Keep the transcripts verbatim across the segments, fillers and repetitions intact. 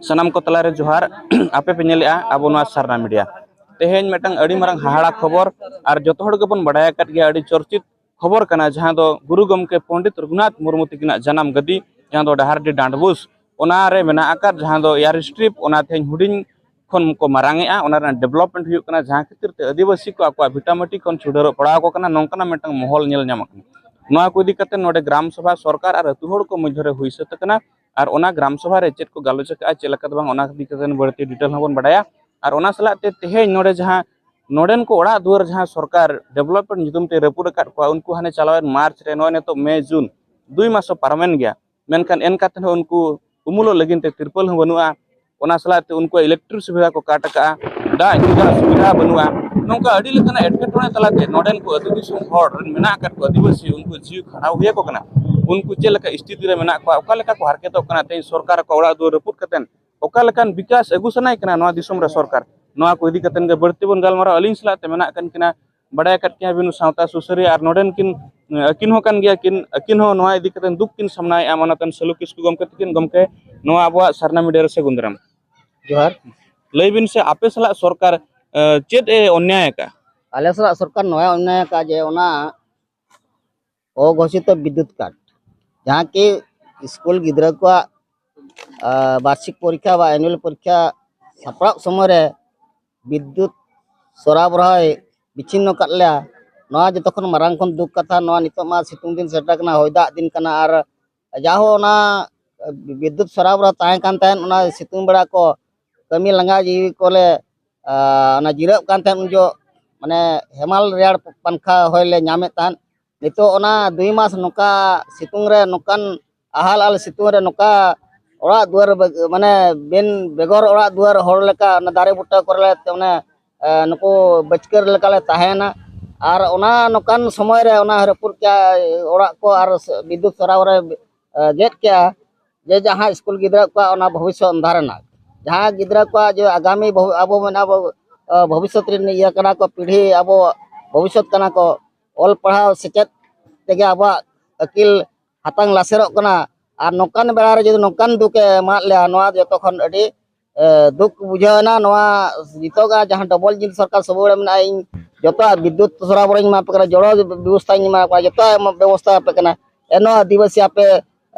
ᱥᱟᱱᱟᱢ ᱠᱚ ᱛᱟᱞᱟᱨᱮ ᱡᱚᱦᱟᱨ᱾ ᱟᱯᱮ ᱯᱮ ᱧᱮᱞᱮᱜᱼᱟ ᱟᱵᱚ ᱱᱚᱣᱟ ᱥᱟᱨᱱᱟ ᱢᱤᱰᱤᱭᱟ᱾ ᱛᱮᱦᱮᱧ ᱢᱤᱫᱴᱟᱝ ᱟᱹᱰᱤ ᱢᱟᱨᱟᱝ ᱦᱟᱦᱟᱲᱟ ᱠᱷᱚᱵᱚᱨ, ᱟᱨ ᱡᱚᱛᱚ ᱦᱚᱲ ᱜᱮᱵᱚᱱ ᱵᱟᱲᱟᱭ ᱟᱠᱟᱫ ᱜᱮᱭᱟ, ᱟᱹᱰᱤ ᱪᱚᱨᱪᱤᱛ ᱠᱷᱚᱵᱚᱨ ᱠᱟᱱᱟ, ᱡᱟᱦᱟᱸ ᱫᱚ ᱜᱩᱨᱩ ᱜᱚᱢᱠᱮ ᱯᱚᱱᱰᱤᱛ ᱨᱚᱜᱷᱩᱱᱟᱛᱷ ᱢᱩᱨᱢᱩ ᱛᱟᱹᱠᱤᱱᱟᱜ ᱡᱟᱱᱟᱢ ᱜᱟᱹᱫᱤ, ᱡᱟᱦᱟᱸ ᱫᱚ ᱰᱟᱦᱟᱨᱰᱤ ᱰᱟᱸᱰᱵᱳᱥ, ᱚᱱᱟ ᱨᱮ ᱢᱮᱱᱟᱜ ᱟᱠᱟᱫ, ᱡᱟᱦᱟᱸ ᱫᱚ ᱮᱭᱟᱨ ᱥᱴᱨᱤᱯ, ᱚᱱᱟ ᱛᱮᱦᱮᱧ ᱦᱩᱰᱤᱧ ᱠᱷᱚᱱ ᱠᱚ ᱢᱟᱨᱟᱝ ᱮᱜᱼᱟ, ᱚᱱᱟ ᱨᱮᱱᱟᱜ ᱰᱮᱵᱷᱞᱚᱯᱢᱮᱱᱴ ᱦᱩᱭᱩᱜ ᱠᱟᱱᱟ, ᱡᱟᱦᱟᱸ ᱠᱷᱟᱹᱛᱤᱨ ᱛᱮ ᱟᱹᱫᱤᱵᱟᱹᱥᱤ ᱠᱚ ᱟᱠᱚᱣᱟᱜ ᱵᱷᱤᱴᱟᱢᱟᱹᱴᱤ ᱠᱷᱚᱱ ᱪᱷᱩᱰᱟᱹᱨᱚᱜ ᱯᱟᱲᱟᱣ ᱟᱠᱚ ᱠᱟᱱᱟ, ᱱᱚᱝᱠᱟᱱᱟᱜ ᱢᱤᱫᱴᱟᱝ ᱢᱚᱦᱚᱞ ᱧᱮᱞ ᱧᱟᱢᱚᱜ ᱠᱟᱱᱟ᱾ ᱱᱚᱣᱟ ᱠᱚ ᱤᱫᱤ ᱠᱟᱛᱮ ᱱᱚᱰᱮ ᱜᱨᱟᱢ ᱥᱚᱵᱷᱟ, ᱥᱚᱨᱠᱟᱨ ᱟᱨ ᱟᱹᱛᱩ ᱦᱚᱲ ᱠᱚ ᱢᱚᱫᱽᱫᱷᱮ ᱨᱮ ᱦᱩᱭ ᱥᱟᱹᱛ ᱟᱠᱟᱱᱟ᱾ ᱟᱨ ᱚᱱᱟ ᱜᱨᱟᱢ ᱥᱚᱵᱷᱟ ᱨᱮ ᱪᱮᱫ ᱠᱚ ᱜᱟᱞᱚᱪ ᱟᱠᱟᱫᱼᱟ, ᱪᱮᱫ ᱞᱮᱠᱟ ᱫᱚ ᱵᱟᱝ, ᱚᱱᱟ ᱤᱫᱤ ᱠᱟᱛᱮ ᱵᱟᱹᱲᱛᱤ ᱰᱤᱴᱮᱞ ᱦᱚᱸᱵᱚᱱ ᱵᱟᱲᱟᱭᱟ᱾ ᱟᱨ ᱚᱱᱟ ᱥᱟᱞᱟᱜ ᱛᱮ ᱛᱮᱦᱮᱧ ᱱᱚᱰᱮ ᱡᱟᱦᱟᱸ ᱱᱚᱰᱮᱱ ᱠᱚ ᱚᱲᱟᱜ ᱫᱩᱣᱟᱹᱨ ᱡᱟᱦᱟᱸ ᱥᱚᱨᱠᱟᱨ ᱰᱮᱵᱷᱞᱚᱯᱢᱮᱱᱴ ᱧᱩᱛᱩᱢ ᱛᱮ ᱨᱟᱹᱯᱩᱫ ᱟᱠᱟᱫ ᱠᱚᱣᱟ, ᱩᱱᱠᱩ ᱦᱟᱱᱮ ᱪᱟᱞᱟᱣᱮᱱ ᱢᱟᱨᱪ ᱨᱮ, ᱱᱚᱜᱼᱚᱭ ᱱᱤᱛᱚᱜ ᱢᱮ ᱡᱩᱱ, ᱫᱩᱭ ᱢᱟᱥ ᱦᱚᱸ ᱯᱟᱨᱚᱢᱮᱱ ᱜᱮᱭᱟ, ᱢᱮᱱᱠᱷᱟᱱ ᱮᱱ ᱠᱟᱛᱮ ᱦᱚᱸ ᱩᱱᱠᱩ ᱩᱢᱩᱞᱚᱜ ᱞᱟᱹᱜᱤᱫ ᱛᱮ ᱛᱤᱨᱯᱚᱞ ᱦᱚᱸ ᱵᱟᱹᱱᱩᱜᱼᱟ᱾ ᱚᱱᱟ ᱥᱟᱞᱟᱜ ᱛᱮ ᱩᱱᱠᱩᱣᱟᱜ ᱤᱞᱮᱠᱴᱨᱤᱠ ᱥᱩᱵᱤᱫᱷᱟ ᱠᱚ ᱠᱟᱴ ᱟᱠᱟᱜᱼᱟ, ᱫᱟᱜ ᱧᱩ ᱫᱟᱜ ᱥᱩᱵᱤᱫᱷᱟ ᱵᱟᱹᱱᱩᱜᱼᱟ᱾ ᱱᱚᱝᱠᱟ ᱟᱹᱰᱤ ᱞᱮᱠᱟᱱᱟᱜ ᱮᱴᱠᱮᱴᱚᱬᱮ ᱛᱟᱞᱟᱛᱮ ᱱᱚᱰᱮᱱ ᱠᱚ ᱟᱹᱛᱩ ᱫᱤᱥᱚᱢ ᱦᱚᱲ ᱨᱮᱱ ᱢᱮᱱᱟᱜ ᱟᱠᱟᱫ ᱠᱚ ᱟᱹᱫᱤᱵᱟᱹᱥᱤ, ᱩᱱᱠᱩ ᱡᱤᱣᱤ ᱠᱷᱟᱸᱰᱟᱣ ᱦᱩᱭ ᱟᱠᱚ ᱠᱟᱱᱟ᱾ ᱩᱱᱠᱩ ᱪᱮᱫ ᱞᱮᱠᱟ ᱥᱛᱷᱤᱛᱤ ᱨᱮ ᱢᱮᱱᱟᱜ ᱠᱚᱣᱟ, ᱚᱠᱟ ᱞᱮᱠᱟ ᱠᱚ ᱦᱟᱨᱠᱮᱛᱚᱜ ᱠᱟᱱᱟ, ᱛᱮᱦᱮᱧ ᱥᱚᱨᱠᱟᱨ ᱟᱠᱚ ᱚᱲᱟᱜ ᱫᱩᱣᱟᱹᱨ ᱨᱟᱹᱯᱩᱫ ᱠᱟᱛᱮ ᱚᱠᱟ ᱞᱮᱠᱟᱱ ᱵᱤᱠᱟᱥ ᱟᱹᱜᱩ ᱥᱟᱱᱟᱭ ᱠᱟᱱᱟ ᱱᱚᱣᱟ ᱫᱤᱥᱚᱢ ᱨᱮ ᱥᱚᱨᱠᱟᱨ᱾ ᱱᱚᱣᱟ ᱠᱚ ᱤᱫᱤ ᱠᱟᱛᱮ ᱜᱮ ᱵᱟᱹᱲᱛᱤ ᱵᱚᱱ ᱜᱟᱞᱢᱟᱨᱟᱣᱟ᱾ ᱟᱹᱞᱤᱧ ᱥᱟᱞᱟᱜ ᱛᱮ ᱢᱮᱱᱟᱜ ᱟᱠᱟᱫ ᱠᱤᱱᱟ, ᱵᱟᱲᱟᱭ ᱟᱠᱟᱫ ᱠᱤᱱᱟ ᱵᱤᱱ, ᱥᱟᱶᱛᱟ ᱥᱩᱥᱟᱹᱨᱤᱭᱟᱹ, ᱟᱨ ᱱᱚᱰᱮᱱ ᱠᱤᱱ, ᱟᱹᱠᱤᱱ ᱦᱚᱸ ᱠᱟᱱ ᱜᱮᱭᱟ ᱠᱤᱱ, ᱟᱹᱠᱤᱱ ᱦᱚᱸ ᱱᱚᱣᱟ ᱤᱫᱤ ᱠᱟᱛᱮ ᱫᱩᱠ ᱠᱤᱱ ᱥᱟᱢᱱᱟᱭᱮᱫᱼᱟ᱾ ᱢᱟᱱᱚᱛᱟᱱ ᱥᱟᱹᱞᱩ ᱠᱤᱥᱠᱩ ᱜᱚᱢᱠᱮ ᱛᱟᱹᱠᱤᱱ, ᱜᱚᱢᱠᱮ, ᱱᱚᱣᱟ ᱟᱵᱚᱣᱟᱜ ᱥᱟᱨᱱᱟ ᱢᱤᱰᱤᱭᱟ ᱨᱮ ᱥᱟᱹᱜᱩᱱ ᱫᱟᱨᱟᱢ᱾ ᱡᱚᱦᱟᱨ᱾ ᱞᱟᱹᱭ ᱵᱤᱱ ᱥᱮ, ᱟᱯᱮ ᱥᱟᱞᱟᱜ ᱥᱚᱨᱠᱟᱨ, ᱮ, ᱪᱮᱫ ᱮ ᱚᱱᱱᱭᱟᱭ ᱟᱠᱟᱫᱼᱟ? ᱟᱞᱮ ᱥᱟᱞᱟᱜ ᱥᱚᱨᱠᱟᱨ ᱱᱚᱣᱟ ᱚᱱᱱᱭᱟᱭ ᱟᱠᱟᱫᱼᱟ ᱡᱮ ᱚᱱᱟ ᱚᱜᱷᱳᱥᱤᱛᱚ ᱵᱤᱫᱽᱭᱩᱛ ᱠᱟᱴ, ᱡᱟᱦᱟᱸ ᱠᱤ ᱥᱠᱩᱞ ᱜᱤᱫᱽᱨᱟᱹ ᱠᱚᱣᱟᱜ, ᱟ, ᱵᱟᱨᱥᱤᱠ ᱯᱚᱨᱤᱠᱠᱷᱟ ᱵᱟ ᱮᱱᱩᱣᱟᱞ ᱯᱚᱨᱤᱠᱠᱷᱟ ᱥᱟᱯᱲᱟᱣ ᱥᱚᱢᱚᱭ ᱨᱮ ᱵᱤᱫᱽᱭᱩᱛ ᱥᱚᱨᱟᱵᱚᱨᱟᱦᱚᱭ ᱵᱤᱪᱷᱤᱱᱱᱚ ᱠᱟᱫ ᱞᱮᱭᱟ᱾ ᱱᱚᱣᱟ ᱡᱚᱛᱚ ᱠᱷᱚᱱ ᱢᱟᱨᱟᱝ ᱠᱷᱚᱱ ᱫᱩᱠ ᱠᱟᱛᱷᱟ᱾ ᱱᱚᱣᱟ ᱱᱤᱛᱚᱜ ᱢᱟ ᱥᱤᱛᱩᱝ ᱫᱤᱱ ᱥᱮᱴᱮᱨ ᱠᱟᱱᱟ, ᱦᱚᱭ ᱫᱟᱜ ᱫᱤᱱ ᱠᱟᱱᱟ, ᱟᱨ ᱡᱟᱦᱳ ᱚᱱᱟ ᱵᱤᱫᱽᱭᱩᱛ ᱥᱚᱨᱟᱵᱚᱨᱟᱦᱚ ᱛᱟᱦᱮᱸ ᱠᱟᱱ ᱛᱟᱦᱮᱸᱫ, ᱚᱱᱟ ᱥᱤᱛᱩᱝ ᱵᱮᱲᱟ ᱠᱚ ᱠᱟᱹᱢᱤ ᱞᱟᱸᱜᱟ ᱡᱤᱣᱤ ᱠᱚᱞᱮ, ᱟ, ᱚᱱᱟ ᱡᱤᱨᱟᱹᱜ ᱠᱟᱱ ᱛᱟᱦᱮᱸᱫ, ᱩᱱ ᱡᱚᱦᱚᱜ ᱢᱟᱱᱮ ᱦᱮᱢᱟᱞ ᱨᱮᱭᱟᱲ ᱯᱟᱝᱠᱷᱟ ᱦᱚᱭ ᱞᱮ ᱧᱟᱢᱮᱫ ᱛᱟᱦᱮᱸᱫ᱾ ᱱᱤᱛᱚᱜ ᱚᱱᱟ ᱫᱩᱭ ᱢᱟᱥ ᱱᱚᱝᱠᱟ ᱥᱤᱛᱩᱝ ᱨᱮ, ᱱᱚᱝᱠᱟᱱ ᱟᱦᱟᱞ ᱟᱦᱟᱞ ᱥᱤᱛᱩᱝ ᱨᱮ ᱱᱚᱝᱠᱟ ᱚᱲᱟᱜ ᱫᱩᱣᱟᱹᱨ ᱵᱮ-, ᱢᱟᱱᱮ ᱵᱤᱱ ᱵᱮᱜᱚᱨ ᱚᱲᱟᱜ ᱫᱩᱣᱟᱹᱨ ᱦᱚᱲ ᱞᱮᱠᱟ ᱚᱱᱟ ᱫᱟᱨᱮ ᱵᱩᱴᱟᱹ ᱠᱚᱨᱮ ᱞᱮ, ᱢᱟᱱᱮ, ᱮ, ᱱᱩᱠᱩ ᱵᱟᱹᱪᱠᱟᱹᱨ ᱞᱮᱠᱟ ᱞᱮ ᱛᱟᱦᱮᱱᱟ᱾ ᱟᱨ ᱚᱱᱟ ᱱᱚᱝᱠᱟᱱ ᱥᱚᱢᱚᱭ ᱨᱮ ᱚᱱᱟ ᱨᱟᱹᱯᱩᱫ ᱠᱮᱜᱼᱟ ᱚᱲᱟᱜ ᱠᱚ ᱟᱨ ᱵᱤᱫᱽᱭᱩᱛ ᱥᱚᱨᱟᱵᱚᱨᱟᱦᱚ ᱨᱮ, ᱮ, ᱜᱮᱫ ᱠᱮᱜᱼᱟ, ᱡᱮ ᱡᱟᱦᱟᱸ ᱥᱠᱩᱞ ᱜᱤᱫᱽᱨᱟᱹ ᱠᱚᱣᱟᱜ ᱚᱱᱟ ᱵᱷᱚᱵᱤᱥᱥᱚᱛ ᱚᱱᱫᱷᱟᱨ ᱮᱱᱟ᱾ ᱡᱟᱦᱟᱸ ᱜᱤᱫᱽᱨᱟᱹ ᱠᱚᱣᱟᱜ ᱡᱮ ᱟᱜᱟᱢᱤ ᱵᱷᱚ-, ᱟᱵᱚ ᱢᱮᱱᱟ ᱵᱚ, ᱮ, ᱵᱷᱚᱵᱤᱥᱥᱚᱛ ᱨᱮᱱ ᱤᱭᱟᱹ ᱠᱟᱱᱟ ᱠᱚ, ᱯᱤᱲᱦᱤ ᱟᱵᱚ ᱵᱷᱚᱵᱤᱥᱥᱚᱛ ᱠᱟᱱᱟ ᱠᱚ, ᱚᱞ ᱯᱟᱲᱦᱟᱣ ᱥᱮᱪᱮᱫ ᱛᱮᱜᱮ ᱟᱵᱚᱣᱟᱜ ᱟᱹᱠᱤᱞ ᱦᱟᱛᱟᱝ ᱞᱟᱥᱮᱨᱚᱜ ᱠᱟᱱᱟ᱾ ᱟᱨ ᱱᱚᱝᱠᱟᱱ ᱵᱮᱲᱟ ᱨᱮ ᱡᱩᱫᱤ ᱱᱚᱝᱠᱟᱱ ᱫᱩᱠ ᱮ ᱮᱢᱟᱫ ᱞᱮᱭᱟ, ᱱᱚᱣᱟ ᱡᱚᱛᱚ ᱠᱷᱚᱱ ᱟᱹᱰᱤ ᱮ, ᱫᱩᱠ ᱵᱩᱡᱷᱟᱹᱣ ᱮᱱᱟ᱾ ᱱᱚᱣᱟ ᱱᱤᱛᱚᱜᱟᱜ ᱡᱟᱦᱟᱸ ᱰᱚᱵᱚᱞ ᱤᱧᱡᱤᱱ ᱥᱚᱨᱠᱟᱨ ᱥᱚᱵᱚᱭ ᱨᱮ ᱢᱮᱱᱟᱜᱼᱟ, ᱤᱧ ᱡᱚᱛᱚᱣᱟᱜ ᱵᱤᱫᱽᱭᱩᱛ ᱥᱚᱨᱟᱵᱚᱨᱤᱧ ᱮᱢᱟ ᱯᱮ ᱠᱟᱱᱟ, ᱡᱚᱲᱚ ᱵᱮᱵᱚᱥᱛᱷᱟᱧ ᱮᱢᱟ ᱠᱚᱣᱟ, ᱡᱚᱛᱚᱣᱟᱜ ᱮᱢ ᱵᱮᱵᱚᱥᱛᱷᱟ ᱟᱯᱮ ᱠᱟᱱᱟ᱾ ᱮᱱᱦᱚᱸ ᱟᱹᱫᱤᱵᱟᱹᱥᱤ ᱟᱯᱮ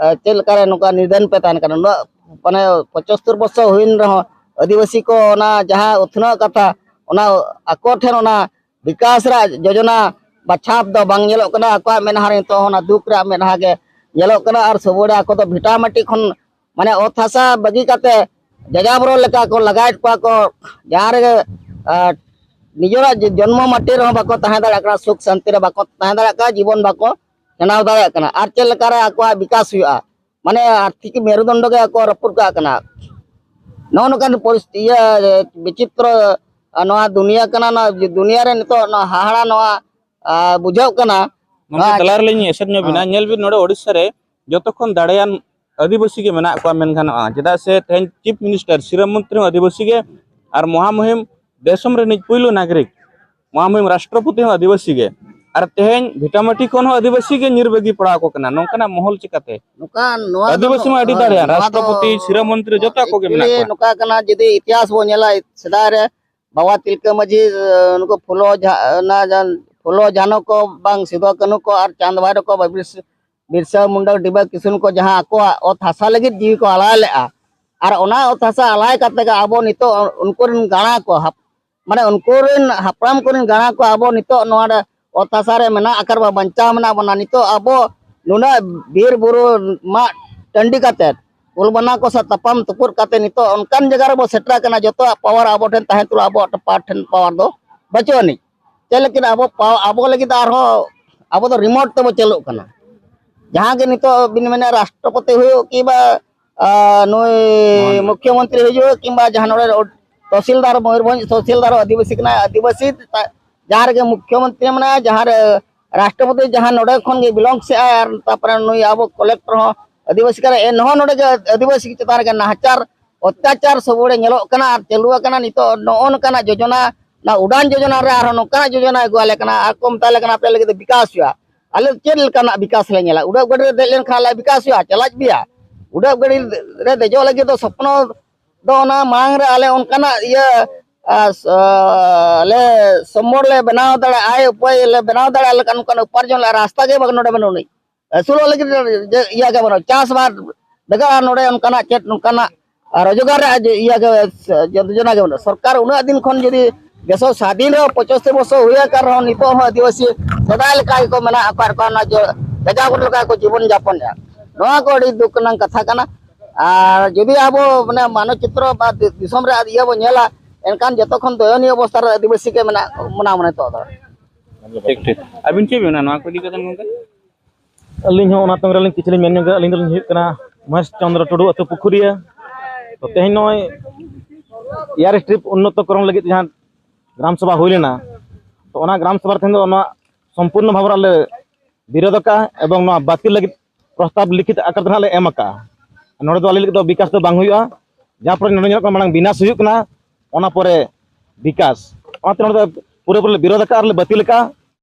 ᱮ, ᱪᱮᱫ ᱞᱮᱠᱟᱨᱮ ᱱᱚᱝᱠᱟ ᱱᱤᱫᱷᱟᱹᱱ ᱯᱮ ᱛᱟᱦᱮᱱ ᱠᱟᱱᱟ? ᱩᱱᱟᱹᱜ ᱢᱟᱱᱮ ᱯᱚᱸᱪᱟᱛᱛᱳᱨ ᱵᱚᱪᱷᱚᱨ ᱦᱩᱭᱮᱱ ᱨᱮᱦᱚᱸ ᱟᱹᱫᱤᱵᱟᱹᱥᱤ ᱠᱚ ᱚᱱᱟ ᱡᱟᱦᱟᱸ ᱩᱛᱱᱟᱹᱣᱟᱜ ᱠᱟᱛᱷᱟ, ᱚᱱᱟ ᱟᱠᱚ ᱴᱷᱮᱱ ᱚᱱᱟ ᱵᱤᱠᱟᱥ ᱨᱮᱭᱟᱜ ᱡᱳᱡᱚᱱᱟ ᱵᱟ ᱪᱷᱟᱯ ᱫᱚ ᱵᱟᱝ ᱧᱮᱞᱚᱜ ᱠᱟᱱᱟ᱾ ᱟᱠᱚᱣᱟᱜ ᱢᱮᱫᱦᱟ ᱨᱮ ᱱᱤᱛᱚᱜ ᱦᱚᱸ ᱚᱱᱟ ᱫᱩᱠ ᱨᱮᱭᱟᱜ ᱢᱮᱫᱦᱟ ᱜᱮ ᱧᱮᱞᱚᱜ ᱠᱟᱱᱟ᱾ ᱟᱨ ᱥᱚᱵᱚᱭ ᱨᱮ ᱟᱠᱚ ᱫᱚ ᱵᱷᱤᱴᱟ ᱢᱟᱹᱴᱤ ᱠᱷᱚᱱ ᱢᱟᱱᱮ ᱚᱛ ᱦᱟᱥᱟ ᱵᱟᱹᱜᱤ ᱠᱟᱛᱮ ᱡᱟᱡᱟᱵᱚᱨᱚ ᱞᱮᱠᱟ ᱠᱚ ᱞᱟᱜᱟᱭᱮᱫ ᱠᱚᱣᱟ ᱠᱚ, ᱡᱟᱦᱟᱸ ᱨᱮᱜᱮ ᱟᱨ ᱱᱤᱡᱮᱨᱟᱜ ᱡᱚ- ᱡᱚᱱᱢᱚ ᱢᱟᱴᱤ ᱨᱮᱦᱚᱸ ᱵᱟᱠᱚ ᱛᱟᱦᱮᱸ ᱫᱟᱲᱮᱭᱟᱜ ᱠᱟᱱᱟ, ᱥᱩᱠ ᱥᱟᱱᱛᱤ ᱨᱮ ᱵᱟᱠᱚ ᱛᱟᱦᱮᱸ ᱫᱟᱲᱮᱭᱟᱜ ᱠᱟᱱᱟ, ᱡᱤᱵᱚᱱ ᱵᱟᱠᱚ ᱠᱷᱟᱸᱰᱟᱣ ᱫᱟᱲᱮᱭᱟᱜ ᱠᱟᱱᱟ᱾ ᱟᱨ ᱪᱮᱫ ᱞᱮᱠᱟᱨᱮ ᱟᱠᱚᱣᱟᱜ ᱵᱤᱠᱟᱥ ᱦᱩᱭᱩᱜᱼᱟ? ᱢᱟᱱᱮ ᱟᱨᱛᱷᱤᱠ ᱢᱮᱨᱩᱫᱚᱱᱰᱚ ᱜᱮ ᱟᱠᱚ ᱨᱟᱹᱯᱩᱫ ᱠᱟᱜ ᱠᱟᱱᱟ᱾ ᱱᱚᱜᱼᱚ ᱱᱚᱝᱠᱟᱱ ᱯᱚᱨᱤᱥᱛᱷᱤᱛᱤ, ᱤᱭᱟᱹ, ᱵᱤᱪᱤᱛᱨᱚ, ᱟᱨ ᱱᱚᱣᱟ ᱫᱩᱱᱤᱭᱟᱹ ᱠᱟᱱᱟ᱾ ᱱᱚᱣᱟ ᱫᱩᱱᱤᱭᱟᱹ ᱨᱮ ᱱᱤᱛᱚᱜ ᱱᱚᱣᱟ ᱦᱟᱦᱟᱲᱟ ᱱᱚᱣᱟ ᱟᱨ ᱵᱩᱡᱷᱟᱹᱜ ᱠᱟᱱᱟ᱾ ᱜᱚᱢᱠᱮ, ᱱᱚᱣᱟ ᱛᱟᱞᱟ ᱨᱮᱞᱤᱧ ᱮᱥᱮᱫ ᱧᱚᱜ ᱵᱤᱱᱟ᱾ ᱦᱮᱸ᱾ ᱧᱮᱞ ᱵᱤᱱ, ᱱᱚᱰᱮ ᱳᱰᱤᱥᱟ ᱨᱮ ᱡᱚᱛᱚ ᱠᱷᱚᱱ ᱫᱟᱲᱮᱭᱟᱱ ᱟᱹᱫᱤᱵᱟᱹᱥᱤ ᱜᱮ ᱢᱮᱱᱟᱜ ᱠᱚᱣᱟ ᱢᱮᱱ ᱜᱟᱱᱚᱜᱼᱟ, ᱪᱮᱫᱟᱜ ᱥᱮ ᱛᱮᱦᱮᱧ ᱪᱤᱯ ᱢᱤᱱᱤᱥᱴᱟᱨ, ᱥᱤᱨᱟᱹ ᱢᱚᱱᱛᱨᱤ ᱦᱚᱸ ᱟᱹᱫᱤᱵᱟᱹᱥᱤ ᱜᱮ, ᱟᱨ ᱢᱚᱦᱟᱢᱩᱦᱤᱢ ᱫᱤᱥᱚᱢ ᱨᱤᱱᱤᱡ ᱯᱩᱭᱞᱩ ᱱᱟᱜᱚᱨᱤᱠ, ᱢᱚᱦᱟᱢᱩᱦᱤᱢ ᱨᱟᱥᱴᱨᱚᱯᱚᱛᱤ ᱦᱚᱸ ᱟᱹᱫᱤᱵᱟᱹᱥᱤ ᱜᱮ, ᱟᱨ ᱛᱮᱦᱮᱧ ᱵᱷᱤᱴᱟᱢᱟᱴᱤ ᱠᱷᱚᱱ ᱦᱚᱸ ᱟᱹᱫᱤᱵᱟᱹᱥᱤ ᱜᱮ ᱧᱤᱨ ᱵᱟᱹᱜᱤ ᱯᱟᱲᱟᱣ ᱟᱠᱚ ᱠᱟᱱᱟ᱾ ᱱᱚᱝᱠᱟᱱᱟᱜ ᱢᱚᱦᱚᱞ ᱪᱤᱠᱟᱛᱮ? ᱱᱚᱝᱠᱟ ᱱᱚᱣᱟ ᱫᱚ ᱟᱹᱫᱤᱵᱟᱹᱥᱤ ᱢᱟ ᱟᱹᱰᱤ ᱦᱳᱭ, ᱫᱟᱲᱮᱭᱟᱱ, ᱱᱚᱣᱟ ᱫᱚ ᱨᱟᱥᱴᱨᱚᱯᱚᱛᱤ, ᱥᱤᱨᱟᱹ ᱢᱚᱱᱛᱨᱤ ᱡᱚᱛᱚ ᱟᱠᱚ ᱜᱮ ᱢᱮᱱᱟᱜ actually ᱠᱚᱣᱟ᱾ ᱱᱚᱝᱠᱟ ᱠᱟᱱᱟ, ᱡᱩᱫᱤ ᱤᱛᱤᱦᱟᱥ ᱵᱚᱱ ᱧᱮᱞᱟ, ᱥᱮᱫᱟᱭ ᱨᱮ ᱵᱟᱵᱟ ᱛᱤᱞᱠᱟᱹ ᱢᱟᱹᱡᱷᱤ, ᱮ, ᱱᱩᱠᱩ ᱯᱷᱩᱞᱳ ᱡᱷᱟ-, ᱚᱱᱟ ᱡᱟᱦᱟᱸ ᱯᱷᱩᱞᱳ ᱡᱷᱟᱱᱚ ᱠᱚ ᱵᱟᱝ ᱥᱤᱫᱩ ᱠᱟᱹᱱᱦᱩ ᱠᱚ ᱟᱨ ᱪᱟᱸᱫᱽ ᱵᱷᱟᱭᱨᱚ ᱠᱚ, ᱵᱤᱨᱥ-, ᱵᱤᱨᱥᱟ ᱢᱩᱱᱰᱟ, ᱰᱤᱵᱟᱹ ᱠᱤᱥᱩᱱ ᱠᱚ ᱡᱟᱦᱟᱸ ᱟᱠᱚᱣᱟᱜ ᱚᱛ ᱦᱟᱥᱟ ᱞᱟᱹᱜᱤᱫ ᱡᱤᱣᱤ ᱠᱚ ᱟᱞᱟᱭ ᱞᱮᱫᱼᱟ, ᱟᱨ ᱚᱱᱟ ᱚᱛ ᱦᱟᱥᱟ ᱟᱞᱟᱭ ᱠᱟᱛᱮ ᱜᱮ ᱟᱵᱚ ᱱᱤᱛᱚᱜ ᱩᱱᱠᱩ ᱨᱮᱱ ᱜᱟᱬᱟ ᱠᱚ ᱦᱟᱯ-, ᱢᱟᱱᱮ ᱩᱱᱠᱩ ᱨᱮᱱ ᱦᱟᱯᱲᱟᱢ ᱠᱚᱨᱮᱱ ᱜᱟᱬᱟ ᱠᱚ ᱟᱵᱚ ᱱᱤᱛᱚᱜ ᱱᱚᱣᱟ ᱨᱮ ᱚᱛ ᱦᱟᱥᱟ ᱨᱮ ᱢᱮᱱᱟᱜ ᱟᱠᱟᱫ ᱵᱚᱱᱟ, ᱵᱟᱧᱪᱟᱣ ᱢᱮᱱᱟᱜ ᱵᱚᱱᱟ᱾ ᱱᱤᱛᱚᱜ ᱟᱵᱚ ᱱᱩᱱᱟᱹᱜ ᱵᱤᱨ ᱵᱩᱨᱩ ᱢᱟᱜ ᱴᱟᱺᱰᱤ ᱠᱟᱛᱮᱫ, ᱠᱩᱞ ᱵᱟᱱᱟ ᱠᱚ ᱥᱟᱶ ᱛᱟᱯᱟᱢ ᱛᱩᱯᱩᱫ ᱠᱟᱛᱮ ᱱᱤᱛᱚᱜ ᱚᱱᱠᱟᱱ ᱡᱟᱭᱜᱟ ᱨᱮᱵᱚ ᱥᱮᱴᱮᱨ ᱟᱠᱟᱱᱟ, ᱡᱚᱛᱚᱣᱟᱜ ᱯᱟᱣᱟᱨ ᱟᱵᱚ ᱴᱷᱮᱱ ᱛᱟᱦᱮᱸ ᱛᱩᱞᱩᱡ ᱟᱵᱚᱣᱟᱜ ᱯᱟᱣᱟᱨ ᱴᱷᱮᱱ ᱯᱟᱣᱟᱨ ᱫᱚ ᱵᱟᱹᱪᱩᱜ ᱟᱹᱱᱤᱡ᱾ ᱪᱮᱫ ᱞᱟᱹᱜᱤᱫ ᱟᱵᱚ ᱯᱟᱣ-, ᱟᱵᱚ ᱞᱟᱹᱜᱤᱫ ᱫᱚ ᱟᱨᱦᱚᱸ ᱟᱵᱚ ᱫᱚ ᱨᱤᱢᱳᱴ ᱛᱮᱵᱚ ᱪᱟᱹᱞᱩᱜ ᱠᱟᱱᱟ᱾ ᱡᱟᱦᱟᱸ ᱜᱮ ᱱᱤᱛᱚᱜ ᱵᱤᱱ ᱢᱮᱱᱟ ᱨᱟᱥᱴᱨᱚᱯᱚᱛᱤ ᱦᱩᱭᱩᱜ ᱠᱤᱝᱵᱟ, ᱟ, ᱱᱩᱭ ᱢᱚᱦᱚᱱ᱾ ᱢᱩᱠᱷᱭᱚᱢᱚᱱᱛᱨᱤ ᱦᱩᱭᱩᱜ ᱠᱤᱝᱵᱟ ᱡᱟᱦᱟᱸ ᱱᱚᱰᱮ ᱛᱚᱦᱥᱤᱞᱫᱟᱨ, ᱢᱚᱭᱩᱨᱵᱷᱚᱸᱡᱽ ᱛᱚᱦᱥᱤᱞᱫᱟᱨ ᱦᱚᱸ ᱟᱹᱫᱤᱵᱟᱹᱥᱤ ᱠᱟᱱᱟᱭ, ᱟᱹᱫᱤᱵᱟᱹᱥᱤ ᱛᱟ-, ᱡᱟᱦᱟᱸ ᱨᱮᱜᱮ ᱢᱩᱠᱷᱭᱚᱢᱚᱱᱛᱨᱤ ᱢᱮᱱᱟᱭᱟ, ᱡᱟᱦᱟᱸ ᱨᱮ ᱨᱟᱥᱴᱨᱚᱯᱚᱛᱤ ᱡᱟᱦᱟᱸ ᱱᱚᱰᱮ ᱠᱷᱚᱱ ᱜᱮ belongs ᱮᱫ ᱟᱭ, ᱟᱨ ᱛᱟᱨᱯᱚᱨᱮ ᱱᱩᱭ ᱟᱵᱚ ᱠᱚᱞᱮᱠᱴᱚᱨ ᱦᱚᱸ ᱟᱹᱫᱤᱵᱟᱹᱥᱤ ᱠᱟᱱᱟᱭ, ᱮᱱᱦᱚᱸ ᱱᱚᱰᱮ ᱜᱮ ᱟᱹᱫᱤᱵᱟᱹᱥᱤ ᱪᱮᱛᱟᱱ ᱨᱮᱜᱮ ᱱᱟᱦᱟᱪᱟᱨ, ᱚᱛᱛᱟᱪᱟᱨ ᱥᱚᱵᱚᱭ ᱧᱮᱞᱚᱜ ᱠᱟᱱᱟ ᱟᱨ ᱪᱟᱹᱞᱩ ᱟᱠᱟᱱᱟ᱾ ᱱᱤᱛᱚᱜ ᱱᱚᱜᱼᱚ ᱱᱚᱝᱠᱟᱱᱟᱜ ᱡᱳᱡᱚᱱᱟ, ᱚᱱᱟ ᱩᱰᱟᱱ ᱡᱳᱡᱚᱱᱟ ᱨᱮ ᱟᱨᱦᱚᱸ ᱱᱚᱝᱠᱟᱱᱟᱜ ᱡᱳᱡᱚᱱᱟ ᱟᱹᱜᱩ ᱟᱞᱮ ᱠᱟᱱᱟ, ᱟᱨ ᱠᱚ ᱢᱮᱛᱟ ᱞᱮ ᱠᱟᱱᱟ ᱟᱯᱮ ᱞᱟᱹᱜᱤᱫ ᱫᱚ ᱵᱤᱠᱟᱥ ᱦᱩᱭᱩᱜᱼᱟ᱾ ᱟᱞᱮ ᱪᱮᱫ ᱞᱮᱠᱟᱱᱟᱜ ᱵᱤᱠᱟᱥ ᱞᱮ ᱧᱮᱞᱟ? ᱩᱰᱟᱹᱜ ᱜᱟᱹᱰᱤ ᱨᱮ ᱫᱮᱡ ᱞᱮᱱᱠᱷᱟᱱ ᱟᱞᱮ ᱵᱤᱠᱟᱥ ᱦᱩᱭᱩᱜᱼᱟ, ᱪᱟᱞᱟᱪ ᱵᱤᱭᱟ᱾ ᱩᱰᱟᱹᱜ ᱜᱟᱹᱰᱤ ᱨᱮ ᱫᱮᱡᱚᱜ ᱞᱟᱹᱜᱤᱫ ᱫᱚ ᱥᱚᱯᱱᱚ ᱫᱚ ᱚᱱᱟ ᱢᱟᱲᱟᱝ ᱨᱮ ᱟᱞᱮ ᱚᱱᱠᱟᱱᱟᱜ ᱤᱭᱟᱹ, ᱟ, ᱥᱚ-, ᱞᱮ ᱥᱚᱢᱵᱚᱞ ᱞᱮ ᱵᱮᱱᱟᱣ ᱫᱟᱲᱮᱭᱟᱜᱼᱟ, ᱟᱭ ᱩᱯᱟᱹᱭ ᱞᱮ ᱵᱮᱱᱟᱣ ᱫᱟᱲᱮᱭᱟᱜᱼᱟ, ᱞᱮᱠᱟᱱ ᱚᱱᱠᱟᱱ ᱩᱯᱟᱨᱡᱚᱱ ᱞᱮ ᱨᱟᱥᱛᱟ ᱜᱮ ᱵᱟᱝ ᱱᱚᱰᱮ ᱵᱟᱹᱱᱩᱜ ᱟᱹᱱᱤᱡ᱾ ᱟᱹᱥᱩᱞᱚᱜ ᱞᱟᱹᱜᱤᱫ ᱡᱮ ᱤᱭᱟᱹ ᱜᱮ ᱵᱟᱹᱱᱩᱜᱼᱟ, ᱪᱟᱥ ᱵᱟᱫ ᱵᱮᱜᱟᱨ ᱱᱚᱰᱮ ᱚᱱᱠᱟᱱᱟᱜ ᱪᱮᱫ ᱱᱚᱝᱠᱟᱱᱟᱜ ᱨᱳᱡᱽᱜᱟᱨ ᱨᱮᱭᱟᱜ ᱡᱮ ᱤᱭᱟᱹ ᱜᱮ, ᱡᱳᱡᱚᱱᱟ ᱜᱮ ᱵᱟᱹᱱᱩᱜᱼᱟ᱾ ᱥᱚᱨᱠᱟᱨ ᱩᱱᱟᱹᱜ ᱫᱤᱱ ᱠᱷᱚᱱ ᱡᱩᱫᱤ ᱫᱮᱥᱚ ᱥᱟᱫᱷᱤᱱ ᱨᱮᱦᱚᱸ ᱯᱚᱸᱪᱟᱥᱤ ᱵᱚᱪᱷᱚᱨ ᱦᱩᱭ ᱟᱠᱟᱱ ᱨᱮᱦᱚᱸ ᱱᱤᱛᱚᱜ ᱦᱚᱸ ᱟᱹᱫᱤᱵᱟᱹᱥᱤ ᱥᱮᱫᱟᱭ ᱞᱮᱠᱟ ᱜᱮᱠᱚ ᱢᱮᱱᱟᱜ ᱟᱠᱟᱫ ᱠᱚᱣᱟ, ᱚᱱᱟ ᱡᱮ ᱡᱟᱡᱟᱵᱚᱨ ᱞᱮᱠᱟ ᱠᱚ ᱡᱤᱵᱚᱱ ᱡᱟᱯᱚᱱᱮᱫᱼᱟ᱾ ᱱᱚᱣᱟ ᱠᱚ ᱟᱹᱰᱤ ᱫᱩᱠ ᱨᱮᱱᱟᱜ ᱠᱟᱛᱷᱟ ᱠᱟᱱᱟ᱾ ᱟᱨ ᱡᱩᱫᱤ ᱟᱵᱚ ᱢᱟᱱᱮ ᱢᱟᱱᱚᱪᱤᱛᱨᱚ ᱵᱟ ᱫᱤ-, ᱫᱤᱥᱚᱢ ᱨᱮ ᱤᱭᱟᱹ ᱵᱚᱱ ᱧᱮᱞᱟ, ᱮᱱᱠᱷᱟᱱ ᱡᱚᱛᱚ ᱠᱷᱚᱱ ᱫᱚᱭᱚᱱᱤᱭᱚ ᱚᱵᱚᱥᱛᱟ ᱨᱮ ᱟᱹᱫᱤᱵᱟᱹᱥᱤ ᱜᱮ ᱢᱮᱱᱟᱜ ᱵᱚᱱᱟ ᱢᱟᱱᱮ ᱱᱤᱛᱚᱜ ᱫᱚ᱾ ᱴᱷᱤᱠ, ᱴᱷᱤᱠ᱾ ᱟᱹᱵᱤᱱ ᱪᱮᱫ ᱵᱤᱱ ᱢᱮᱱᱟ ᱱᱚᱣᱟ ᱠᱚ ᱤᱫᱤ ᱠᱟᱛᱮ ᱜᱚᱝᱠᱮ? ᱟᱹᱞᱤᱧ ᱦᱚᱸ ᱚᱱᱟ ᱛᱚᱝ ᱨᱮᱞᱤᱧ ᱠᱤᱪᱷᱩ ᱞᱤᱧ ᱢᱮᱱ ᱧᱚᱜᱟ᱾ ᱟᱹᱞᱤᱧ ᱫᱚᱞᱤᱧ ᱦᱩᱭᱩᱜ ᱠᱟᱱᱟ ᱢᱚᱦᱮᱥ ᱪᱚᱸᱫᱽᱨᱚ ᱴᱩᱰᱩ, ᱟᱹᱛᱩ ᱯᱩᱠᱷᱩᱨᱤᱭᱟᱹ᱾ ᱛᱚ, ᱛᱮᱦᱮᱧ ᱱᱚᱜᱼᱚᱭ ᱮᱭᱟᱨ ᱥᱴᱨᱤᱯ ᱩᱱᱱᱚᱛᱚᱠᱚᱨᱚᱱ ᱞᱟᱹᱜᱤᱫ ᱡᱟᱦᱟᱸ ᱜᱨᱟᱢ ᱥᱚᱵᱷᱟ ᱦᱩᱭ ᱞᱮᱱᱟ, ᱛᱚ, ᱚᱱᱟ ᱜᱨᱟᱢ ᱥᱚᱵᱷᱟ ᱨᱮ ᱛᱮᱦᱮᱧ ᱫᱚ ᱱᱚᱣᱟ ᱥᱚᱢᱯᱩᱨᱱᱚ ᱵᱷᱟᱵᱽ ᱨᱮ ᱟᱞᱮ ᱵᱤᱨᱳᱫᱷ ᱟᱠᱟᱫᱼᱟ ᱮᱵᱚᱝ ᱱᱚᱣᱟ ᱵᱟᱹᱛᱤᱞ ᱞᱟᱹᱜᱤᱫ ᱯᱨᱚᱥᱛᱟᱵ ᱞᱤᱠᱷᱤᱛ ᱟᱠᱟᱨ ᱛᱮ ᱱᱟᱦᱟᱜ ᱞᱮ ᱮᱢ ᱟᱠᱟᱫᱼᱟ᱾ ᱱᱚᱰᱮ ᱫᱚ ᱟᱞᱮ ᱞᱟᱹᱜᱤᱫ ᱫᱚ ᱵᱤᱠᱟᱥ ᱫᱚ ᱵᱟᱝ ᱦᱩᱭᱩᱜᱼᱟ᱾ ᱡᱟᱦᱟᱸ ᱯᱚᱨᱮ ᱱᱚᱰᱮ ᱧᱮᱞᱚᱜ ᱠᱟᱱᱟ, ᱢᱟᱲᱟᱝ ᱵᱤᱱᱟᱥ ᱦᱩᱭᱩᱜ ᱠᱟᱱᱟ, ᱚᱱᱟ ᱯᱚᱨᱮ ᱵᱤᱠᱟᱥ᱾ ᱚᱱᱟᱛᱮ ᱱᱚᱰᱮ ᱫᱚ ᱯᱩᱨᱟᱹᱯᱩᱨᱤ ᱞᱮ ᱵᱤᱨᱳᱫᱷ ᱟᱠᱟᱫᱼᱟ ᱟᱨ ᱞᱮ ᱵᱟᱹᱛᱤᱞ ᱟᱠᱟᱫᱼᱟ᱾